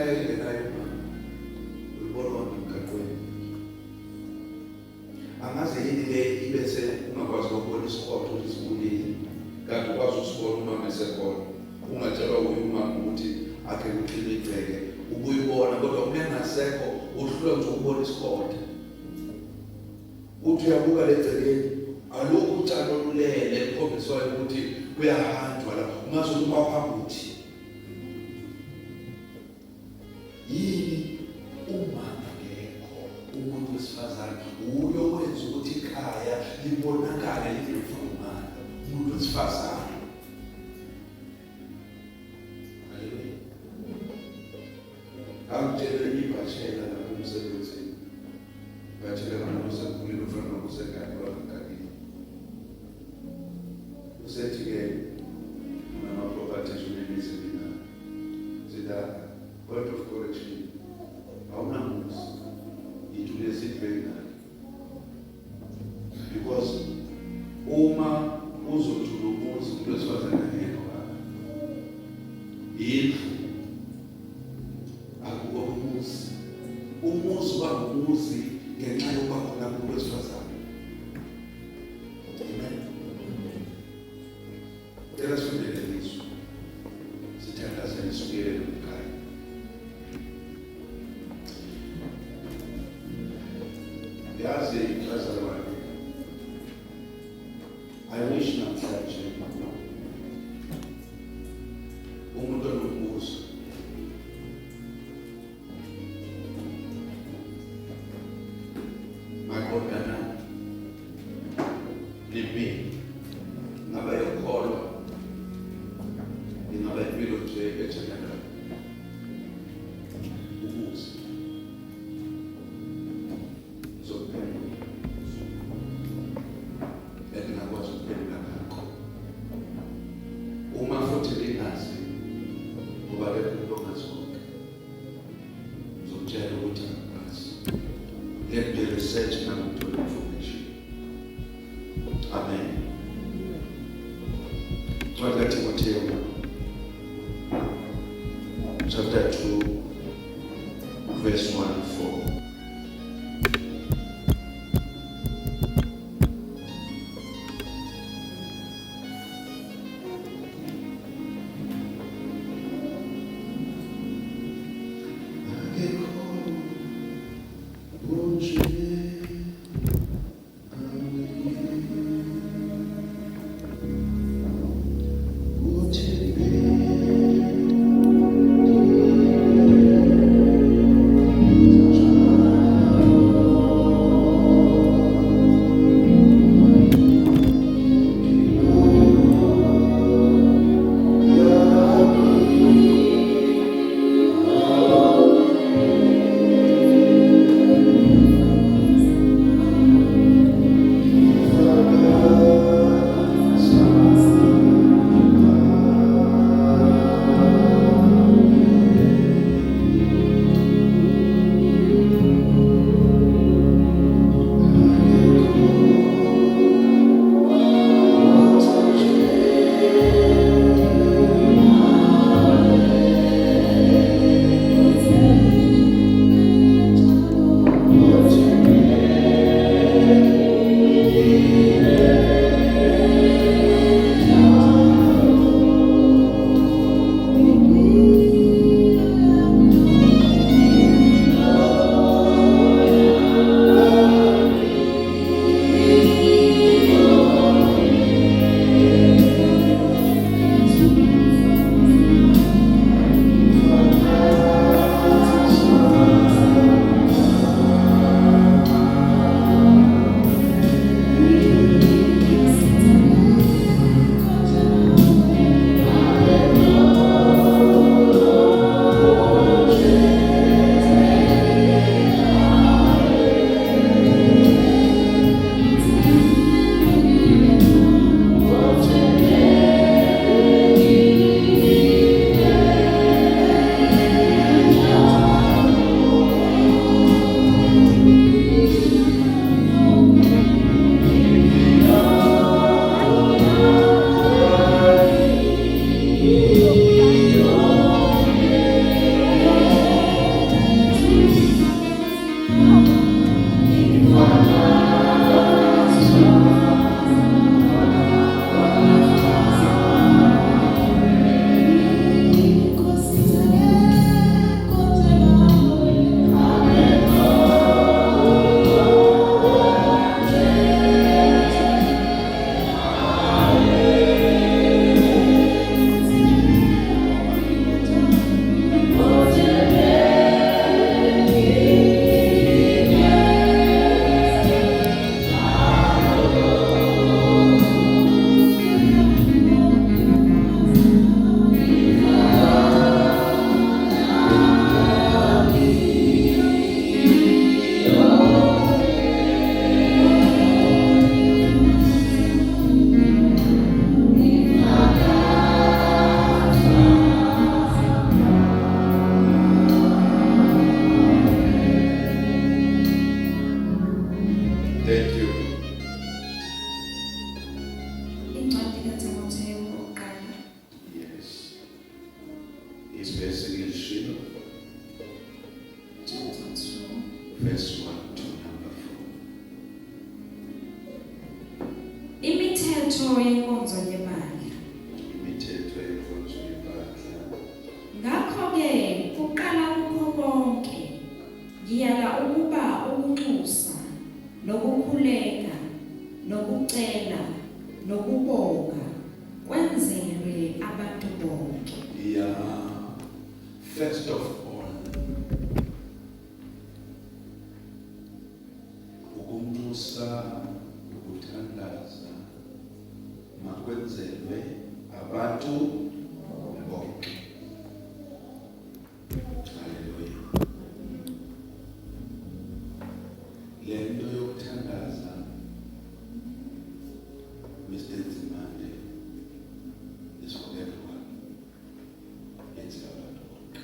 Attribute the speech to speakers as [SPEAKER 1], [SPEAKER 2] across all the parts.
[SPEAKER 1] Ikhaya elingenayo umama ulibona uhamba emgaqweni. Angaze yini le ibe se ungakwazi ukubona isikhotho ukuthi sibulile kanti ukwazi ukusibona umama esekhona ungatshelwa uye umama ukuthi akhe kuxhime igceke ubuyibona kodwa uma engasekho uhlulwe nje ukubona isikhotha uthi uyabuka le gcekeni alukho utshani olulele ekhombiswayo ukuthi kuyahanjwa la ungazi ukuthi uma uhamba uthi Yini umama ngekho umuntu wesifazane wuye owenza ukuthi ikhaya libonakale linemfudumalo umuntu wesifazane. Haleluya. Angitshele ibhashela lapho emsebenzini. Bhashela ngamuntu osekhulile ufana nokusengane wangakanini. Usethi-ke unama-properties unemizi emingaki. Sida point of correction. Awunamuzi. Yithi unezindlu ey'ngaki. Because uma uzothi unomuzi umuntu wesifazane angekho baba. Yindlu. Akuwona umuzi. Umuzi uba ngumuzi ngenxa yokuba khona kumuntu wesifazane. Amen. Cela sifundele izwi. Sithandazele sibuyele ekhaya. Yazi bazalwane. I wish namhlanje umuntu onombuzo maqondana nempilo ingaba yokukholwa ingaba impilo nje egeneral ukuze ngizokuphendula engingakwazi ukuphendula ngakho uma futhi ngingazi ngoba akekho umuntu ongazi konke ngizokutshela ukuthi angikwazi. Let me research nami ngithole information. Amen. Ncwadi kaTimothewu chapter 2 verse 1 4. It's verse ngilishilo.
[SPEAKER 2] Chapter 2
[SPEAKER 1] verse 1 to number
[SPEAKER 2] 4. Imithetho yenkonzo yebandla.
[SPEAKER 1] Imithetho yenkonzo yebandla.
[SPEAKER 2] Ngakho-ke kuqala kukho konke ngiyala ukuba ukunxusa nokukhuleka nokucela nokubonga kwenzelwe abantu bonke.
[SPEAKER 1] Yeah. First of all, ukunxusa nokuthandaza makwenzelwe abantu bonke. Haleluya. Le nto yokuthandaza, Mr. Nzimande, is for everyone. Yenziwa abantu bonke.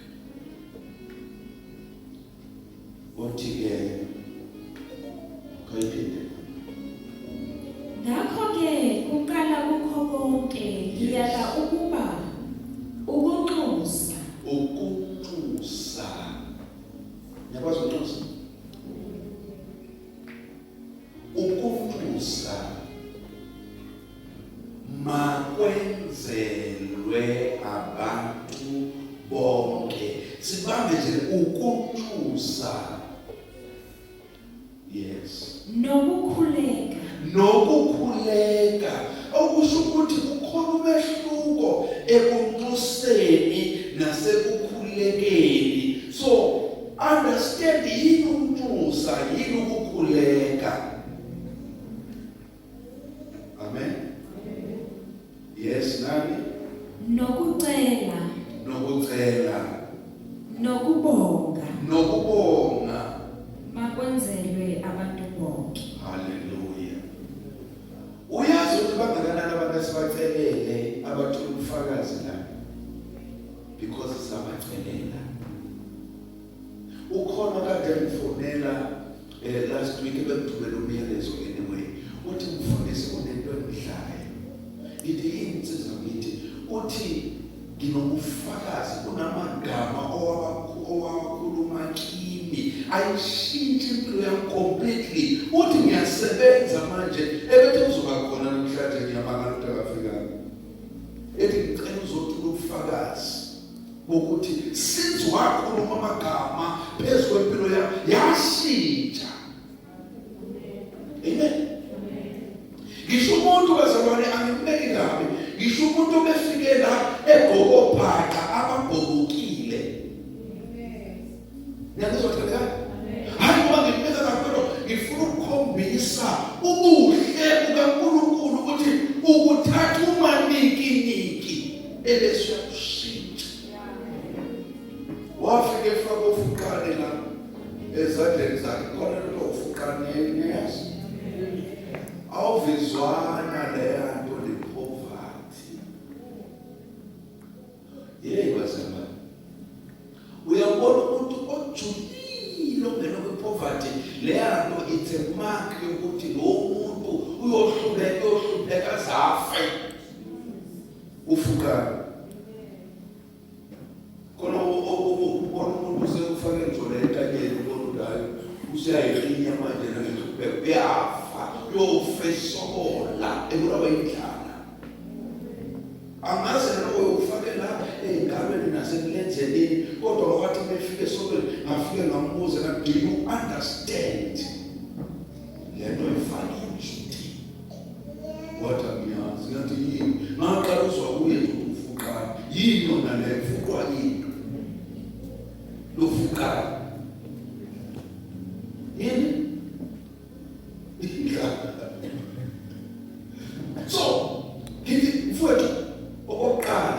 [SPEAKER 1] Uthi-ke khayiphinde.
[SPEAKER 2] Ngakho-ke kuqala kukho konke ngiyala ukuba ukunxusa
[SPEAKER 1] Ukunxusa. Niyakwazi ukunxusa? Ukunxusa makwenzelwe abantu bonke. Sibambe nje ukunxusa. Yes.
[SPEAKER 2] Nokukhuleka.
[SPEAKER 1] Nokukhuleka, okusho ukuthi kukhona umehluko ekunxuseni nasekukhulekeni. So understand, yini ukunxusa, yini ukukhuleka? Amen. Yes, nani?
[SPEAKER 2] Nokucela.
[SPEAKER 1] Nokucela.
[SPEAKER 2] Nokubonga.
[SPEAKER 1] Nokubonga.
[SPEAKER 2] Makwenzelwe abantu bonke.
[SPEAKER 1] Haleluya. Uyazi ukuthi bangakanani abantu esibacelele abathola ubufakazi la because sabacelela? Ukhona kade ngifonela last week, ebengithumela umyalezo anyway, uthi, "Mfundisi, kunento engidlayo." Ngithi, "Yini, insizwa?" Ngithi, uthi, "Nginobufakazi, kunamagama owawakhuluma kimi ayishintshe impilo yami completely." Uthi, "Ngiyasebenza manje." Ebethe uzoba khona namhlanje, ngiyamangala ukuthi akafikanga. Ethi, "Ngicela uzothula ubufakazi bokuthi since wakhuluma amagama phezu kwempilo yami yashintsha." Amen. Ngisho umuntu, bazalwane, angimbeki kabi, ngisho umuntu obefike la egokobhaqa ababhobokile. Niyangizwa thandeka? Hayi ngoba ngimbeka kakhulu, ngifuna ukukhombisa ubuhle bukaNkulunkulu ukuthi ukuthatha umanikiniki ebese uyakushintsha. Wafika efaka ufuqane la ezandleni zakhe, khona lo ufuqane, niyazi, awuvizwana leya nto le-poverty. Yeyi bazalwane, uyabona umuntu ojulile ongena kwi-poverty, leya nto it's a mark yokuthi lo muntu uyohluleka, uyohlupheka azafe. Ufuqane khona, ubona umuntu usefake ngisho entanyeni, ubona ukuthi hayi, usuyayiklinya manje nangenhlupheko, uyafa, uyofa esokola ebulawa indlala. Angaze nalowo ufake la ey'ngalweni nasemlenzenini, kodwa wathi befike esontweni, ngafike ngambuza ngathi, "Do you understand le nto ifakile ngisho ukuthini?" Wathi, "Angiyazi." Ngathi, "Yini?" Ngaqala uzwa kuye nje ukuthi ufuqane yini yona leyo, fuqwa yini lo fuqane, yini indlala. So ngithi, mfowethu, okokuqala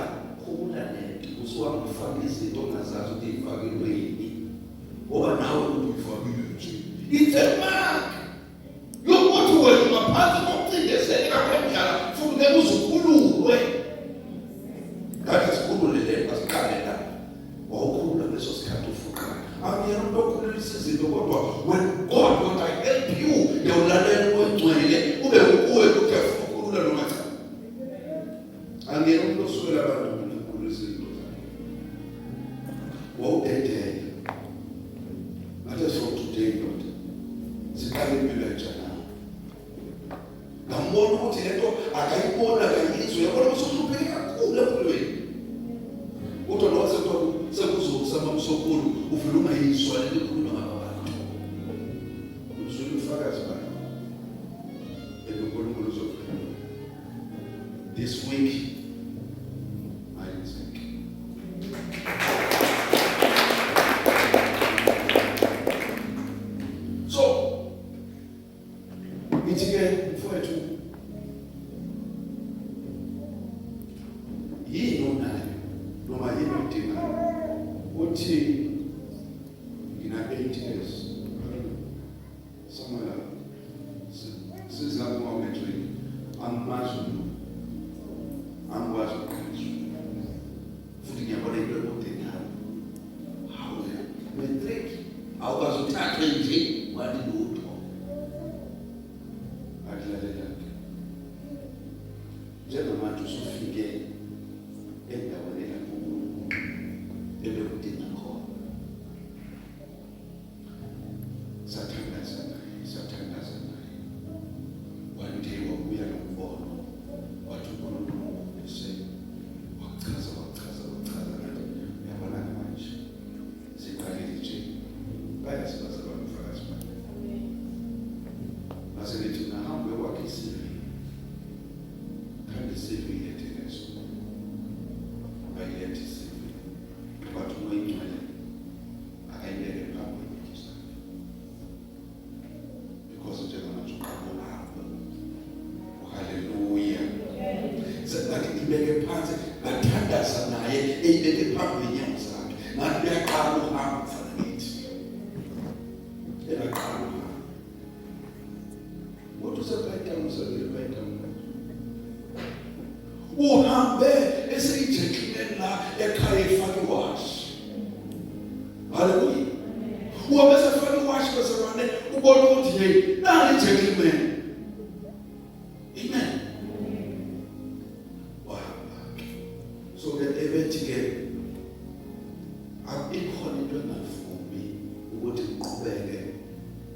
[SPEAKER 1] khula lento usuhamba ufake izinto ongazazi ukuthi ifakelwe yini, ngoba nawe uthi uyifakile nje, it's a mark yokuthi wena ngaphansi kokucindezeleka kwendlala futhi ngeke uze ukhululwe. Ngathi sikhulule le, asiqale la. Wawukhulula leso sikhathi ufuqana. Angiyena umuntu okhululisa izinto, kodwa when God want I help you, uyawulalela ongcwele ube ukuwe ukuthi afuna ukukhulula noma cha. Angiyena umuntu osukela abantu mina ukukhululisa izinto zakhe. likhulunywa ngaba bantu. Uzwile ubufakazi bakhe. UNkulunkulu uzophendula. This week ayenzeke. So ngithi ke mfowethu, yini onayo noma yini oyidingayo? Uthi ngina 8 years somewhere since lapho matric, angimazi umuntu, angikwazi ukuqhishwa, futhi ngiyabona into ekude nawe. Hawu, matric awukwazi uthathwe nje wathi lutho. Akulalelake, njengamanje usufike endaweni lapho uNkulunkulu ebekudinga khona. Sathandaza naye, sathandaza naye. One day wabuya nombono, wathi uNkulunkulu ukhombise, wachaza, wachaza, wachaza. Ngathi uyabona-ke manje siqalile nje, bayazi bazalwane ubufakazi bakhe. Ngase ngithi ngahamba uyokwakha i-CV, khanda i-CV ilethe leso. Bayiletha i-CV, wathi uMoya Ingcwele akayibeke phambi kweenyawo zakhe, because njengamanje uqala uhambo. Haleluya! Sengathi ibeke phansi. Ngathandaza naye eyibeke phambi kweenyawo zakhe, ngathi uyaqala uhambo mfana ngithi engaqala uhambo, kodwa usepayitamu, usevele payitamu, uhambe eseyi-gentleman la ekhaya, efaka iwashi. Haleluya! Uhambe esefaka iwashi, bazalwane, ubona ukuthi hey, nali gentleman. Amen. Wahamba. So ke ebethi ke ikhona into engavumi ukuthi ngiqhubeke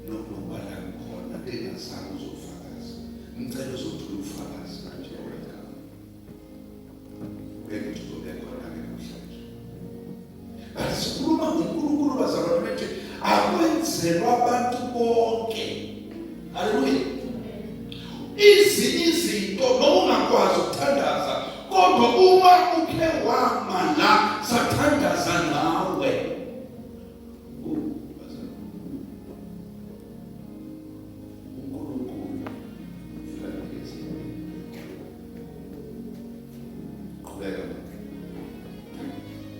[SPEAKER 1] nokubala ngikhona engazange uzofakaza. Ngicela uzothula ubufakazi manje. Welcome. Bengithi uzobe khona-ke namhlanje. But sikhuluma ngoNkulunkulu, bazalwane, bethi akwenzelwa abantu bonke. Haleluya! Izinye izinto noma ungakwazi ukuthandaza, kodwa uma ukhe wama la sathandaza nawe. Bazalwane, uNkulunkulu ufika. Qhubeka.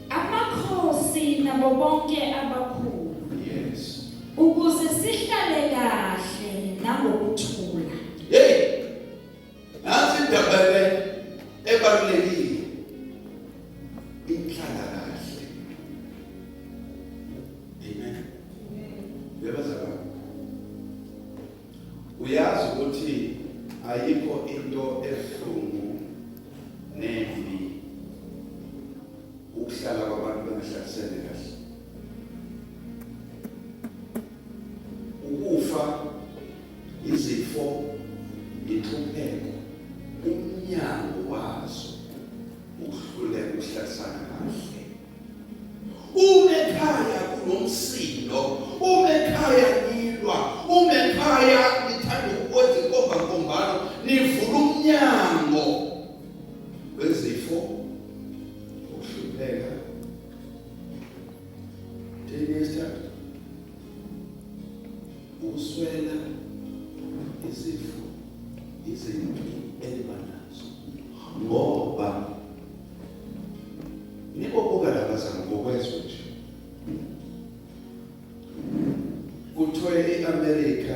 [SPEAKER 2] Amakhosi nabo bonke abakhulu, ukuze sihlale kahle nangokuthula.
[SPEAKER 1] Hey, nansi indaba le ebalulekile, inhlala kahle. Amen. Yebazalwane, uyazi ukuthi ayikho into ebuhlungu nembi ukuhlala kwabantu bengahlalisene kahle. Ukufa, izifo, inhlupheko, umnyango wazo ukuhluleka ukuhlalisana kahle. Uma ekhaya kunomsindo, uma ekhaya nilwa, uma ekhaya nithanda ukwenza inkomba nkombano, nivula umnyango wezifo, ukuhlupheka. Thini yesithathu? Ukuswela, izifo, izimpi eliba nazo, ngoba nibobuka labazana ngokwezwe nje. Kuthiwe i-Amerika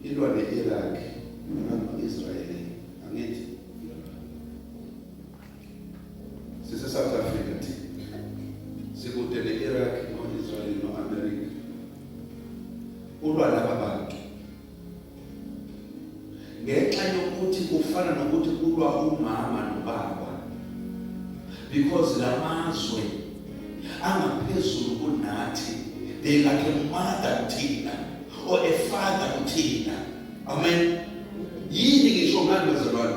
[SPEAKER 1] ilwa ne-Iraq nano-Israel, angithi? Sise-South Africa thina, sikude ne-Iraq no-Israel no-America. Ulwa laba bantu ngenxa yokuthi kufana nokuthi kulwa umama nobaba, because lamazwe angaphezulu kunathi, they like a mother kuthina or a father kuthina. Amen. Yini ngisho ngani, bazalwane?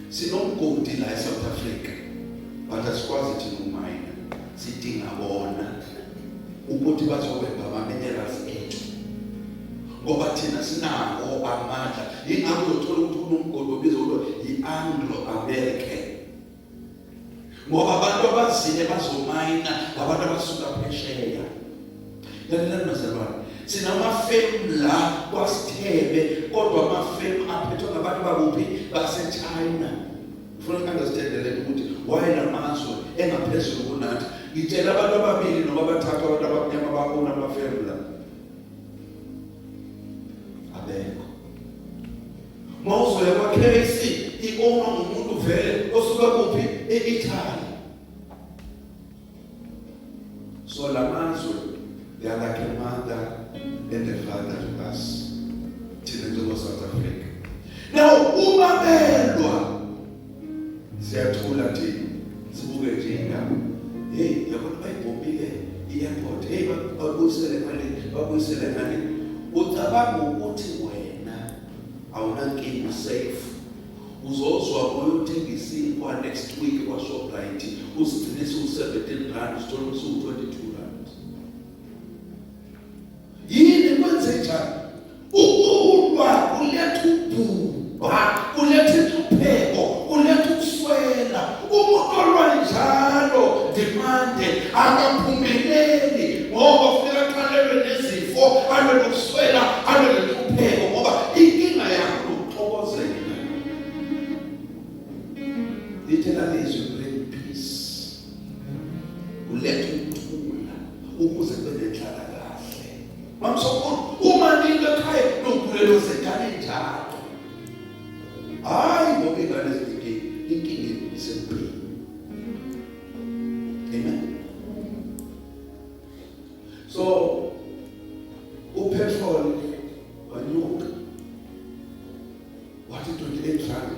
[SPEAKER 1] Sinomgodi la eSouth Africa, but asikwazi thina ukumayina, sidinga bona. Ukuthi bazokwemba ama-minerals ethu ngoba thina sinawo amandla. Yingakho uzothola ukuthi kunomgodi obizwa ukuthi i-Anglo American, ngoba abantu abazile bazomayina ngabantu abasuka phesheya. Lalelani bazalwane, sinamafemu la kwaSithebe, kodwa amafemu aphethwe ngabantu bakuphi? Base-China. Ufuna uku-understand le nto ukuthi why lamazwe engaphezulu kunathi. Ngitshela abantu ababili noma abathathu, abantu abamnyama bakhona amafemu la abekho. Mawuzoya kwa-KFC, i-ownwa ngumuntu vele osuka kuphi? E-Italy. So lamazwe, they are like a mother and a father to us thina njengo South Africa. Now uma belwa siyathula thina, sibuke nje indaba. Hey, yabona bayibhombile i-airport. Hey, babuyisele ngale, babuyisele ngale. Ucabanga ukuthi wena awunankinga, safe. Uzozwa uyothenga isinkwa next week kwaShoprite, usigcine siwu-17 rand, usithole usiwu-22 rand. Yini kwenze njani? Ukulwa kuletha ubhubha, kuletha inhlupheko, kuletha ukuswela. Umuntu olwa njalo ndimande akaphumeleli, ngoba funeka aqalelwe nezifo, alwe nokuswela, alwe nenhlupheko, ngoba inkinga yakho nokuxokozela. Lithi lalizwi bring peace, uletha ukuthula ukuze kube nenhlala kahle. Mamsokhulu, uma nilo ekhaya nogulelo zengane njalo, hayi ngoba ingane zinenkinga, inkinga isempini. Amen. So upetrol wanyuka wathi 28 rand,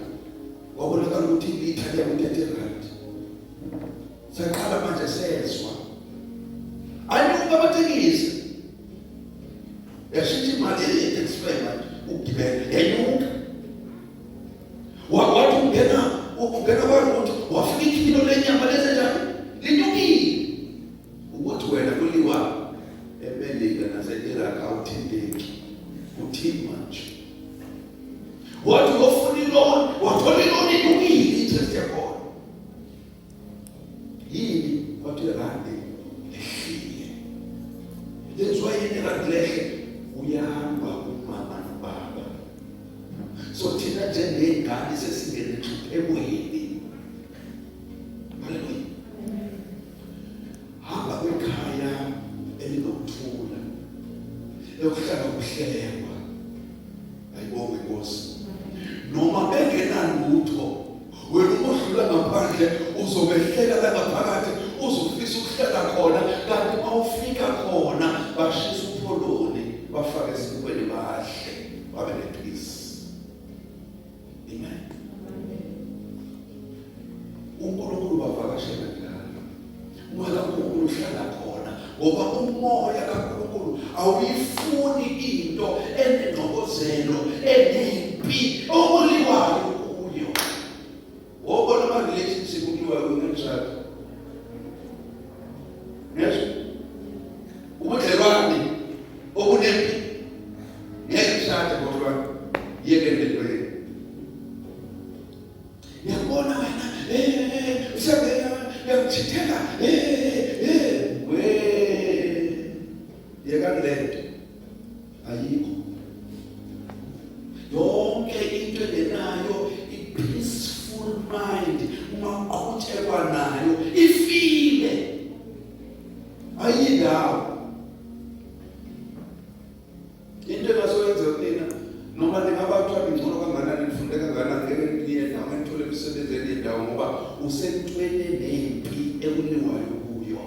[SPEAKER 1] wabonakala ukuthi ilitha liya ku-30 rand. Saqala manje sezwa anyuka amatekisi, yashintsha imali ye-taxi fare manje ukugibela yanyuka. Wathi ungena kwaruthi, wafika ikilo lenyama lezenjani linyukile. Ukuthi wena kuliwa eMelika nase-Iraq awuthinteki, uthini manje? Wathi uyofuna i-loan, wathola i-loan inyukile, interest yakhona. Yini? Wathi irandi lehlile. Lenziwa yini irandi lehle? Uyalwa umama nobaba. So thina njengey'ngane sesingene enhluphekweni. Haleluya. Hamba kwekhaya elinokuthula, ekuhlala kuhlekwa. Ayibonge inkosi. Noma bengenalutho, wena uma udlula ngaphandle uzobehleka la ngaphakathi, uzofisa ukuhlala khona. Kanti uma ufika khona bashisa upholoni, bafake esinkweni, badle, babe nepeace. Amen. UNkulunkulu bavakashela njalo. Umoya kaNkulunkulu uhlala khona, ngoba umoya kaNkulunkulu awuyifuni into enengxokozelo, enempi okuliwayo kuyo. Wobona ama-relationship kuliwayo ngemshado, yes, ubudlelwane obunempi ngeke kushade. Kodwa yeke lento yenu. Ngiyakubona wena, usengiyangithithela, we yekani lento, ayikho. Yonke into engenayo i-peaceful mind, uma uqhutshekwa nayo ifile, ayindawo. Into engasoyenza kunina, noma ningaba kuthiwa ningcono kangakanani, nifunde kangakanani, ngeke niye ndawo, ngeke nithole imisebenzi enendawo, ngoba usentweni nempi ekuliwayo kuyo.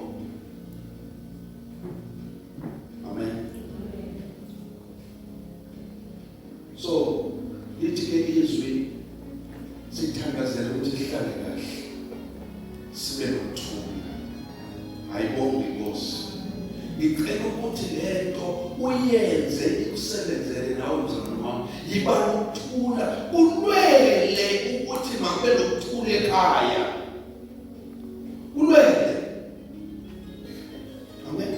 [SPEAKER 1] Amen. So lithi ke izwi sithandazele ukuthi sihlale kahle, sibe nokuthula. Ayibonge inkosi. Ngicela ukuthi lento uyenze ikusebenzele nawe mzalwane wami. Yiba nokuthula, ulwele ukuthi makube nokuthula ekhaya, ulwele. Amen.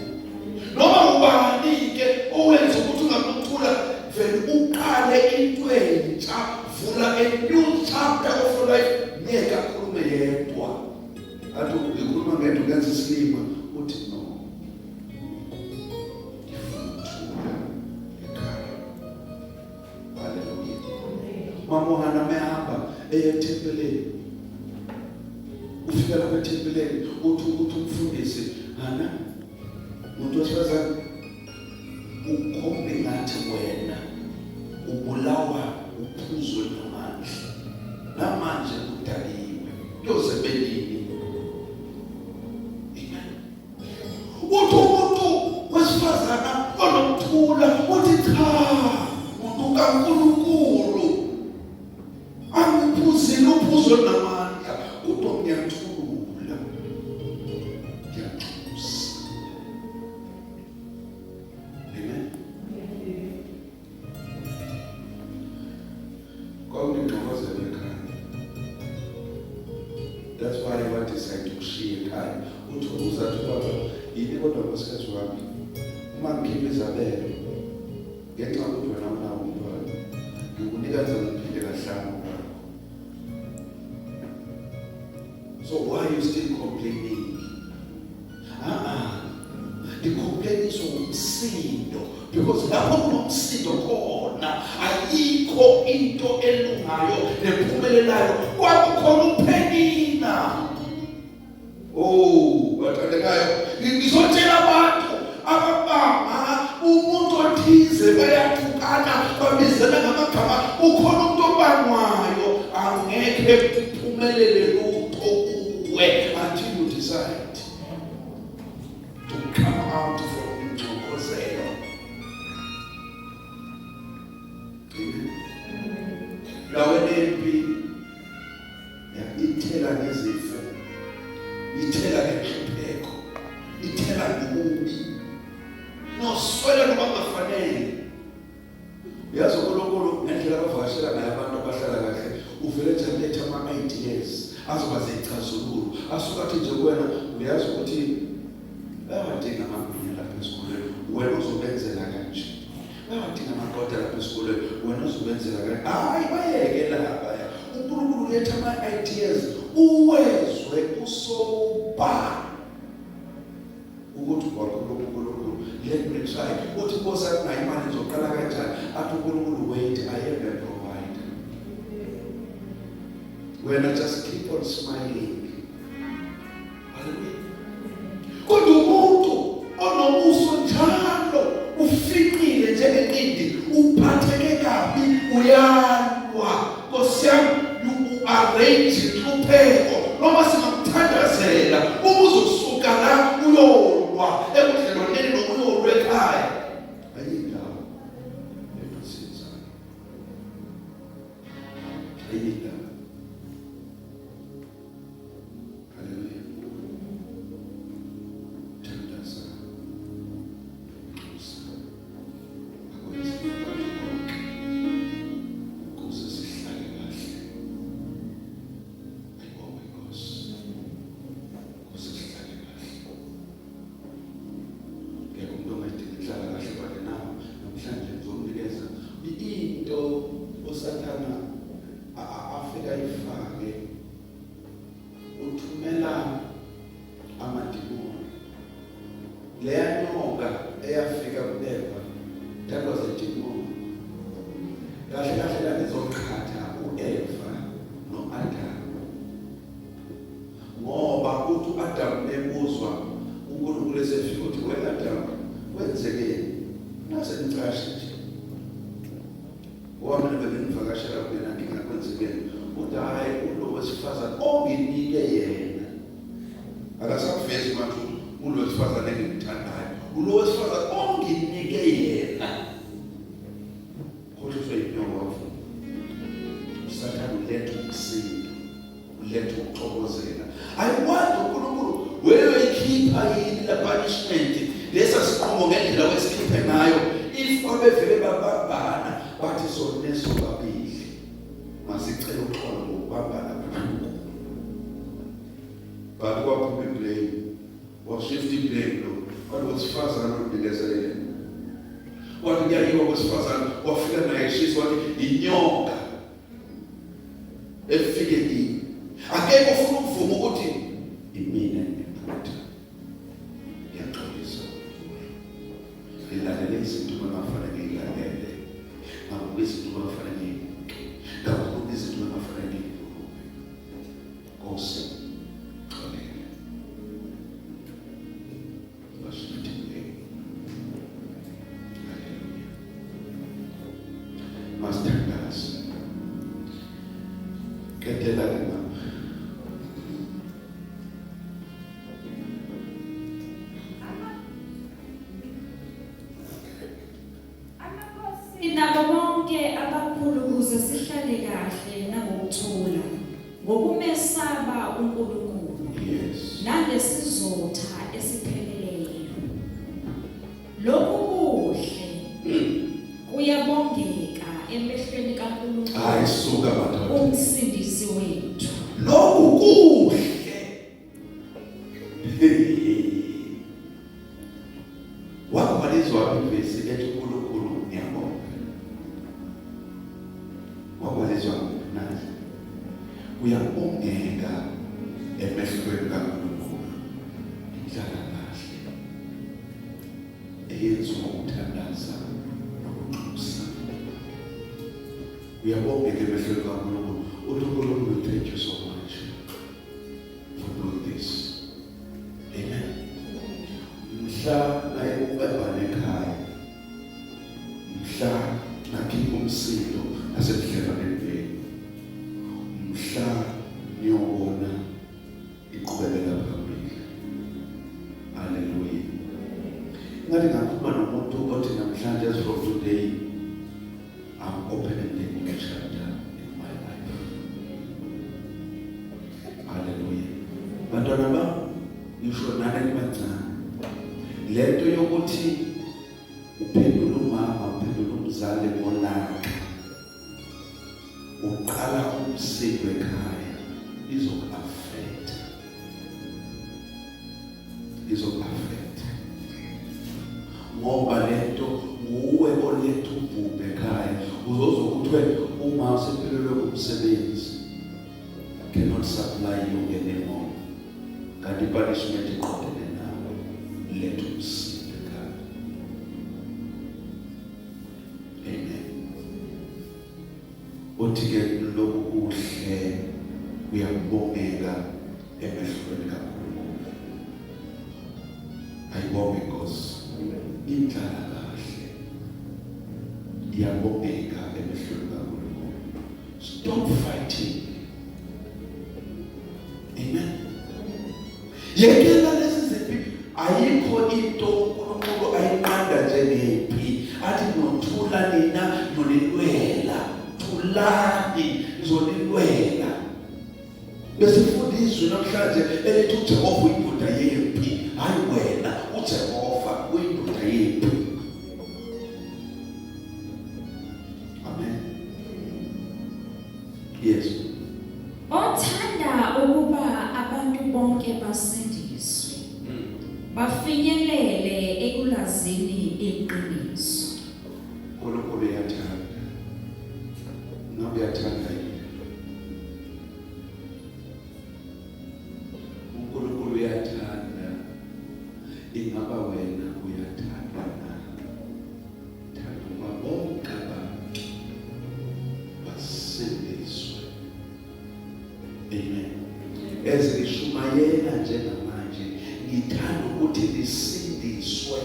[SPEAKER 1] Athi ngikhuluma ngento ngenza isilima, uthi no. Ngifuna ukuthula ekhaya. Haleluya. Mama uHana mehamba eye ethempeleni. Ufika lapha ethempeleni uthi umfundisi, Hana, muntu wesifazane ukhombe ngathi wena ubulawa uphuzo namandla namanje udaliwe kuyoze benini. Amen. Uthi umuntu wesifazana onokuthula uthi cha, muntu kaNkulunkulu, angiphuzile uphuzo namandla, kodwa ngiyathula, ngiyanxusa. Amen. Kwakunengxokozelo ekhaya. That's why wa-decide ukushiya ekhaya. Uthi uzathi ubaba yini kodwa nkosikazi wami uma ngikhipha izabelo ngenxa yokuthi wena unawo umntwana ngikunika nze ngiphinde kahlanu kwakho. So why are you still complaining? Ah, ngicomplainiswa umsindo because lapho kunomsindo khona ayikho into elungayo nephumelelayo. Kwakukhona uPhenina. Oh, bathandekayo, ngizotshela abantu ababanga umuntu othize bayathukana babizana ngamagama. Ukhona umuntu obangwayo, angeke kuphumelele lutho kuwe until you decide to come out from ingxokozelo. Amen. Lawe nempi ithela ngezifo, ithela ngenhlupheko, ithela ngobubi noswele noma kungafanele. Uyazi uNkulunkulu ngendlela abavakashela ngayo abantu abahlala kahle, uvele nje alethe ama-ideas azoba ziyicazululo, asuke athi nje kuwena, uyazi ukuthi bayawadinga amagwinya lapha esikolweni, wena uzobenzela kanje. Bayawadinga amakoda lapha esikolweni, wena uzobenzela kanje. Hayi, bayeke lapha. UNkulunkulu uletha ama-ideas uwezwe usoba ukuthi wakhuluma uNkulunkulu. Let me try. Uthi Nkosi akunayo imali ngizoqala kanjani? Athi uNkulunkulu, wait, I am a provider. Wena just keep on smiling. Hallelujah. Kodwa umuntu onobuso njalo ufiqile njengenqindi, uphatheke kabi, uyalwa. Nkosi yami, you arrange inhlupheko noma singamthandazela uma uzosuka la uyolwa ebudlelwaneni noma uyolwa ekhaya. Ayindawo esizayo, ayindawo. Haleluya. Thandaza, nxusa, akwenzeke abantu bonke ukuze sihlale kahle. Ayibongwe iNkosi ukuze sihlale kahle. Ngeke umuntu ongayidingi inhlala kahle, but now namhlanje ngizomnikeza into uSathana afika ayifake. Uthumela amadimoni. Leya nyoka eyafika ku-Eva, that was a demon. Kahle kahle lalizoqhatha u-Eva no-Adam, ngoba uthi u-Adam ebuzwa uNkulunkulu esefika uthi, wena Adam, kwenzekeni nase nicashe nje? Ngoba mina benginivakashela kungenankinga, kwenzekeni? Uthi hhayi, ulo wesifazane onginike yena. Akasakuvezi manje ukuthi ulo wesifazane engimthandayo, ulo wesifazane onginike yena. Khohliswe yinyoka, wavuma. Usathane uletha umsindo, uletha ukuxokozela. Ayikwadi uNkulunkulu weyoyikhipha yini la punishment, lesa sinqumo ngendlela wesikhiphe ngayo? If babevele babambana bathi sone sobabili, masicele uxolo ngokubambana kuNkulunkulu, but kwaphuma iblame, washift iblame lo wathi wesifazane onikeza yena. Wathi kuyayiwa kwesifazane, wafika naye eshisa, wathi inyoka efike kimi. Akekho ofuna ukuvuma ukuthi
[SPEAKER 2] Bonke abakhulu ukuze sihlale kahle nangokuthula ngokumesaba uNkulunkulu.
[SPEAKER 1] Yes.
[SPEAKER 2] Nangesizotha esipheleleyo. Lokhu kuhle kuyabongeka emehlweni kaNkulunkulu.
[SPEAKER 1] Hayi suka madoda.
[SPEAKER 2] Umsindisi wethu.
[SPEAKER 1] Lokhu kuhle. Wakwalizwa ivesi ethi uNkulunkulu ngiyabonga. Wakwalizwa nazi. Uyabongeka emehlweni kaNkulunkulu. Inhlala kahle. Eyenziwa ukuthandaza nokunxusa. Uyabongeka emehlweni kaNkulunkulu. Uthi uNkulunkulu, thank you so much for doing this. Amen. Mhla nayekubamba nekhaya, mhla nakhipha umsindo nasebudlelwaneni benu, mhla niyobona iqhubekela phambili. Haleluya. Ngathi ngakhuluma nomuntu othi namhlanje, as from today I'm opening a new chapter in my life. Haleluya. Bantwana bam, ngisho nani nibancane, lento yokuthi uphendula umama, uphendula umzali ngolaka, uqala umsindo ekhaya, izoku-affect, izoku-affect, ngoba lento nguwe oletha ubhubhe ekhaya. Uzozwa kuthiwe uma usephelelwe umsebenzi, cannot supply you anymore, kanti punishment iqondene nawe. Letha umsindo ekhaya. Amen. Uthi ke lokhu kuhle kuyabongeka emehlweni kaNkulunkulu. Ayibonge Nkosi. Inhlala kahle iyabongeka emehlweni kaNkulunkulu. Stop fighting. Amen. Yekela lezi zimpi. Ayikho into uNkulunkulu ayinqanda njengempi, athi nothula nina, nonilwela, thulani, ngizonilwela. Besifunda izwi namhlanje elithi uJehova uyindoda yempi, hayi wena. uJehova uyindoda yempi. Amen. Yes.
[SPEAKER 2] Othanda ukuba abantu bonke basindiswe, bafinyelele ekulazini iqiniso.
[SPEAKER 1] uNkulunkulu uyathanda. Ngabe uyathanda yini? uNkulunkulu uyathanda. Ingaba wena uyathanda na? Thanda ukuba bonke abantu basindiswe. Amen. Ezingishumayela njengamanje, ngithanda ukuthi nisindiswe,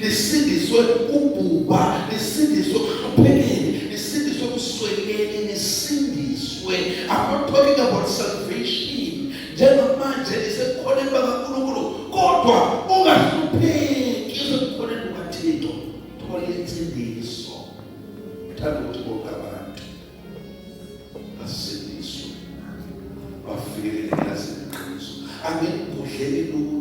[SPEAKER 1] nisindiswe kubhubha, nisindiswe kuhluphekeni, nisindiswe kusweleni, nisindiswe. I'm not talking about salvation njengamanje nisekukhoneni bakaNkulunkulu, kodwa ungahlupheki usekukhoneni bukaThixo. Thola insindiso. Thanda ukuthi bonke abantu basindiswe, bafikelele kulazini iqiniso. Angikudleli lutho.